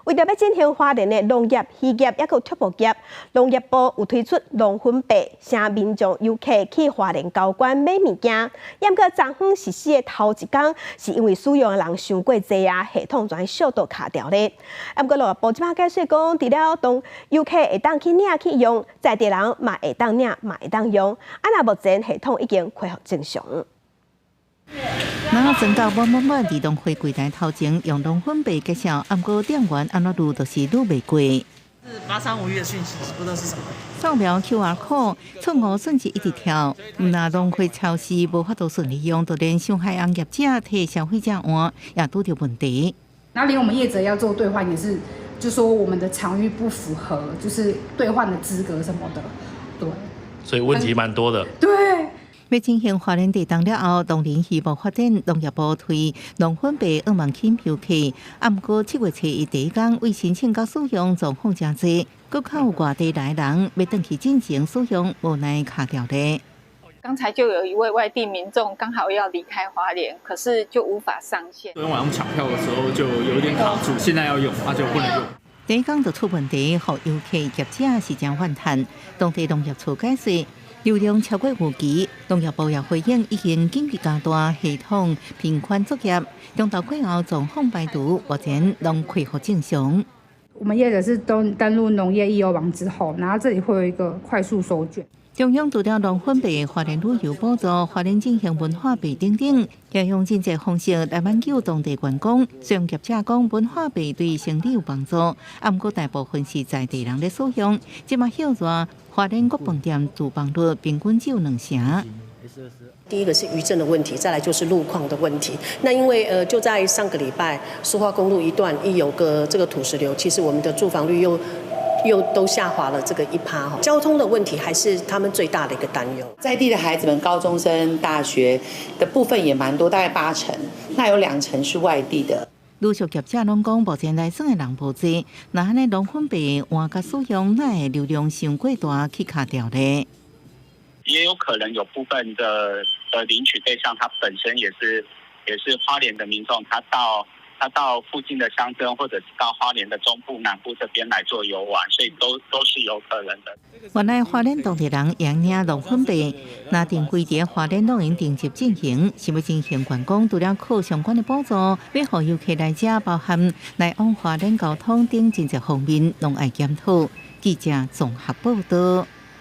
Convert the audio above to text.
為著欲振興花蓮的農業、漁業猶閣畜牧業，農業部有推出農分幣，請民眾遊客去花蓮交關買物件。毋過昨昏實施的頭一工，是因為使用的人傷過濟啊，系統全小度卡著咧。毋過農業部這擺解釋講，除了當遊客會當去領去用，在地人嘛會當領嘛會當用。啊，若目前系統已經恢復正常。那轉到滿滿滿佇農會櫃台頭前用農分幣結賬，毋過店員按怎擼就是擼袂過。是8351的訊息，不知道是什麼。掃描 QR code，錯誤數字一直跳，毋但農會超市無法度順利用，就連上海岸業者替消費者換也拄著問題。那連我們業者要做兌換，也是就說我們的場域不符合，就是兌換的資格什麼的，對。所以問題蠻多的。對。欲振興花蓮地動了後，農林漁牧發展農業部推農分幣向望吸引遊客，毋過7月初一第一工為申請佮使用狀況誠濟，閣較有外地來人欲轉去進行使用，無奈卡著咧。剛才就有一位外地民眾剛好要離開花蓮，可是就無法上線。昨天晚上搶票的時候就有點卡住，現在要用，那就不能用。第一工就出問題，予遊客業者是誠怨嘆。當地農業處解釋，流量超過預期，農業部也回應已經緊急加大系統頻寬作業，中晝過後狀況排除，目前攏恢復正常。我們業者是都登錄農業易優網之後，然後這裡會有一個快速收券。中央除了農分幣、花蓮旅遊補助、花蓮振興文化幣等等，也用真濟方式來挽救當地觀光。雖然業者講文化幣對生理有幫助，毋過大部分是在地人咧使用。這馬歇熱，花蓮國飯店住房率平均只有2成。第一個是餘震的問題，再來就是路況的問題。那因為就在上個禮拜，蘇花公路一段一有個這個土石流，其實我們的住房率又都下滑了這個1趴哈。交通的問題還是他們最大的一個擔憂。在地的孩子們，高中生、大學的部分也蠻多，大概8成，那有2成是外地的。旅宿業者攏講，目前來耍的人無濟，若按呢農分幣換佮使用，哪會流量傷過大去卡著咧？也有可能有部分的領取對象，他本身也是花蓮的民眾，他到附近的鄉鎮，或者是到花蓮的中部、南部這邊來做遊玩，所以都是有可能的。原來花蓮當地人用領農分幣，若定規佇花蓮攏用定級進行，想欲振興觀光，除了靠相關的補助，欲予遊客來遮，包含來往花蓮交通等真濟方面，攏愛檢討。記者綜合報道。